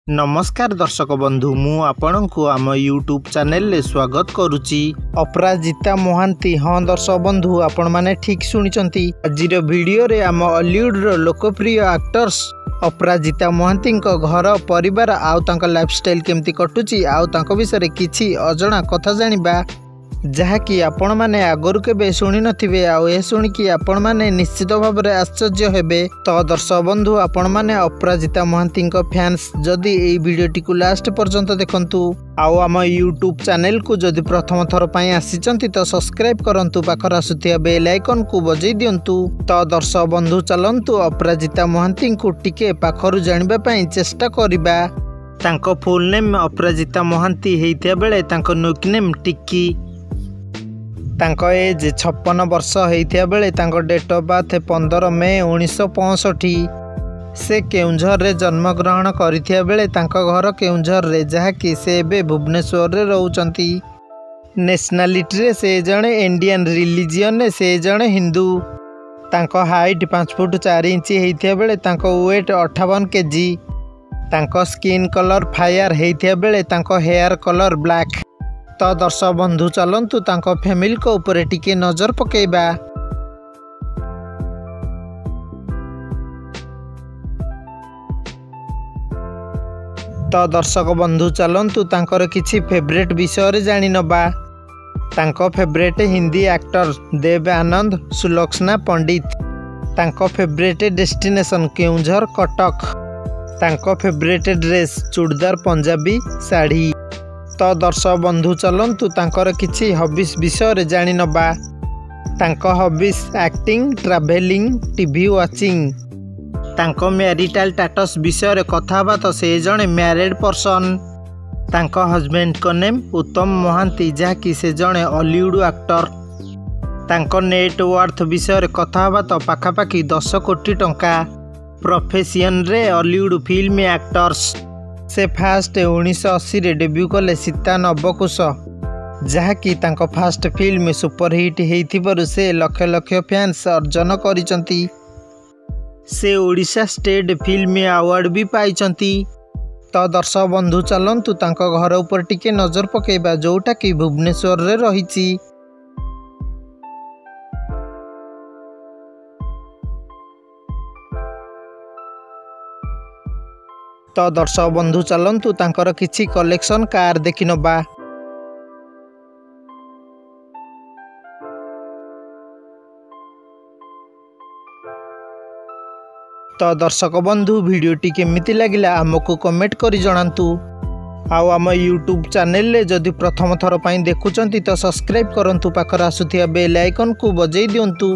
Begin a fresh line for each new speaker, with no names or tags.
ନମସ୍କାର ଦର୍ଶକ ବନ୍ଧୁ, ମୁଁ ଆପଣଙ୍କୁ ଆମ ୟୁଟ୍ୟୁବ୍ ଚ୍ୟାନେଲରେ ସ୍ୱାଗତ କରୁଛି। ଅପରାଜିତା ମହାନ୍ତି। ହଁ ଦର୍ଶକ ବନ୍ଧୁ, ଆପଣମାନେ ଠିକ୍ ଶୁଣିଛନ୍ତି। ଆଜିର ଭିଡ଼ିଓରେ ଆମ ଅଲିଉଡ଼ର ଲୋକପ୍ରିୟ ଆକ୍ଟର୍ସ ଅପରାଜିତା ମହାନ୍ତିଙ୍କ ଘର ପରିବାର ଆଉ ତାଙ୍କ ଲାଇଫଷ୍ଟାଇଲ୍ କେମିତି କଟୁଛି ଆଉ ତାଙ୍କ ବିଷୟରେ କିଛି ଅଜଣା କଥା ଜାଣିବା, ଯାହାକି ଆପଣମାନେ ଆଗରୁ କେବେ ଶୁଣିନଥିବେ, ଆଉ ଏହା ଶୁଣିକି ଆପଣମାନେ ନିଶ୍ଚିତ ଭାବରେ ଆଶ୍ଚର୍ଯ୍ୟ ହେବେ। ତ ଦର୍ଶକ ବନ୍ଧୁ, ଆପଣମାନେ ଅପରାଜିତା ମହାନ୍ତିଙ୍କ ଫ୍ୟାନ୍ସ ଯଦି ଏଇ ଭିଡ଼ିଓଟିକୁ ଲାଷ୍ଟ ପର୍ଯ୍ୟନ୍ତ ଦେଖନ୍ତୁ, ଆଉ ଆମ ୟୁଟ୍ୟୁବ୍ ଚ୍ୟାନେଲକୁ ଯଦି ପ୍ରଥମ ଥର ପାଇଁ ଆସିଛନ୍ତି ତ ସବସ୍କ୍ରାଇବ୍ କରନ୍ତୁ, ପାଖରେ ଆସୁଥିବା ବେଲ୍ ଆଇକନ୍କୁ ବଜେଇ ଦିଅନ୍ତୁ। ତ ଦର୍ଶକ ବନ୍ଧୁ, ଚାଲନ୍ତୁ ଅପରାଜିତା ମହାନ୍ତିଙ୍କୁ ଟିକେ ପାଖରୁ ଜାଣିବା ପାଇଁ ଚେଷ୍ଟା କରିବା। ତାଙ୍କ ଫୁଲ୍ ନେମ୍ ଅପରାଜିତା ମହାନ୍ତି ହେଇଥିବା ବେଳେ ତାଙ୍କ ନିକ୍ ନେମ୍ ଟିକି। ତାଙ୍କ ଏଜ୍ 56 ବର୍ଷ ହେଇଥିବା ବେଳେ ତାଙ୍କ ଡେଟ୍ ଅଫ୍ ବାର୍ଥ 15 ମେ 1965। ସେ କେଉଁଝରରେ ଜନ୍ମଗ୍ରହଣ କରିଥିବା ବେଳେ ତାଙ୍କ ଘର କେଉଁଝରରେ, ଯାହାକି ସେ ଏବେ ଭୁବନେଶ୍ୱରରେ ରହୁଛନ୍ତି। ନ୍ୟାସନାଲିଟିରେ ସେ ଜଣେ ଇଣ୍ଡିଆନ୍, ରିଲିଜିଅନରେ ସେ ଜଣେ ହିନ୍ଦୁ। ତାଙ୍କ ହାଇଟ୍ 5 ଫୁଟ 4 ଇଞ୍ଚ ହେଇଥିବା ବେଳେ ତାଙ୍କ ୱେଟ୍ 58 କେଜି। ତାଙ୍କ ସ୍କିନ୍ କଲର୍ ଫାୟାର ହେଇଥିବା ବେଳେ ତାଙ୍କ ହେୟାର କଲର୍ ବ୍ଲାକ୍। ତ ଦର୍ଶକ ବନ୍ଧୁ, ଚାଲନ୍ତୁ ତାଙ୍କ ଫ୍ୟାମିଲିଙ୍କ ଉପରେ ଟିକେ ନଜର ପକାଇବା। ତ ଦର୍ଶକ ବନ୍ଧୁ, ଚାଲନ୍ତୁ ତାଙ୍କର କିଛି ଫେଭରେଟ୍ ବିଷୟରେ ଜାଣିନେବା। ତାଙ୍କ ଫେଭରେଟ୍ ହିନ୍ଦୀ ଆକ୍ଟର ଦେବ ଆନନ୍ଦ, ସୁଲକ୍ଷଣା ପଣ୍ଡିତ। ତାଙ୍କ ଫେଭରେଟ୍ ଡେଷ୍ଟିନେସନ୍ କେଉଁଝର, କଟକ। ତାଙ୍କ ଫେଭରେଟ୍ ଡ୍ରେସ୍ ଚୁଡ଼ିଦାର, ପଞ୍ଜାବୀ, ଶାଢ଼ୀ। ତ ଦର୍ଶକ ବନ୍ଧୁ, ଚାଲନ୍ତୁ ତାଙ୍କର କିଛି ହବିସ୍ ବିଷୟରେ ଜାଣିନେବା। ତାଙ୍କ hobbies acting, travelling, TV watching. ତାଙ୍କ ମ୍ୟାରିଟାଲ୍ ଷ୍ଟାଟସ୍ ବିଷୟରେ କଥା ହେବା ତ ସେ ଜଣେ ମ୍ୟାରେଡ୍ ପର୍ସନ୍। ତାଙ୍କ ହଜବେଣ୍ଡଙ୍କ ନେମ୍ ଉତ୍ତମ ମହାନ୍ତି, ଯାହାକି ସେ ଜଣେ ଅଲିଉଡ଼ ଆକ୍ଟର। ତାଙ୍କ ନେଟ୍ ୱାର୍ଥ ବିଷୟରେ କଥା ହେବା ତ ପାଖାପାଖି 10 କୋଟି ଟଙ୍କା। ପ୍ରଫେସିଅନରେ ଅଲିଉଡ଼ ଫିଲ୍ମ ଆକ୍ଟର୍ସ। ସେ ଫାଷ୍ଟ 1980ରେ ଡେବ୍ୟୁ କଲେ ସୀତା ନବକୁଶ, ଯାହାକି ତାଙ୍କ ଫାଷ୍ଟ ଫିଲ୍ମ ସୁପରହିଟ୍ ହେଇଥିବାରୁ ସେ ଲକ୍ଷ ଲକ୍ଷ ଫ୍ୟାନ୍ସ ଅର୍ଜନ କରିଛନ୍ତି। ସେ ଓଡ଼ିଶା ଷ୍ଟେଟ୍ ଫିଲ୍ମ ଆୱାର୍ଡ଼ ବି ପାଇଛନ୍ତି। ତ ଦର୍ଶକ ବନ୍ଧୁ, ଚାଲନ୍ତୁ ତାଙ୍କ ଘର ଉପରେ ଟିକେ ନଜର ପକାଇବା, ଯେଉଁଟାକି ଭୁବନେଶ୍ୱରରେ ରହିଛି। ତ ଦର୍ଶକ ବନ୍ଧୁ, ଚାଲନ୍ତୁ ତାଙ୍କର କିଛି କଲେକ୍ସନ୍ କାର୍ ଦେଖିନେବା। ତ ଦର୍ଶକ ବନ୍ଧୁ, ଭିଡ଼ିଓଟି କେମିତି ଲାଗିଲା ଆମକୁ କମେଣ୍ଟ କରି ଜଣାନ୍ତୁ, ଆଉ ଆମ ୟୁଟ୍ୟୁବ୍ ଚ୍ୟାନେଲରେ ଯଦି ପ୍ରଥମ ଥର ପାଇଁ ଦେଖୁଛନ୍ତି ତ ସବସ୍କ୍ରାଇବ୍ କରନ୍ତୁ, ପାଖରେ ଆସୁଥିବା ବେଲ୍ ଆଇକନ୍କୁ ବଜେଇ ଦିଅନ୍ତୁ।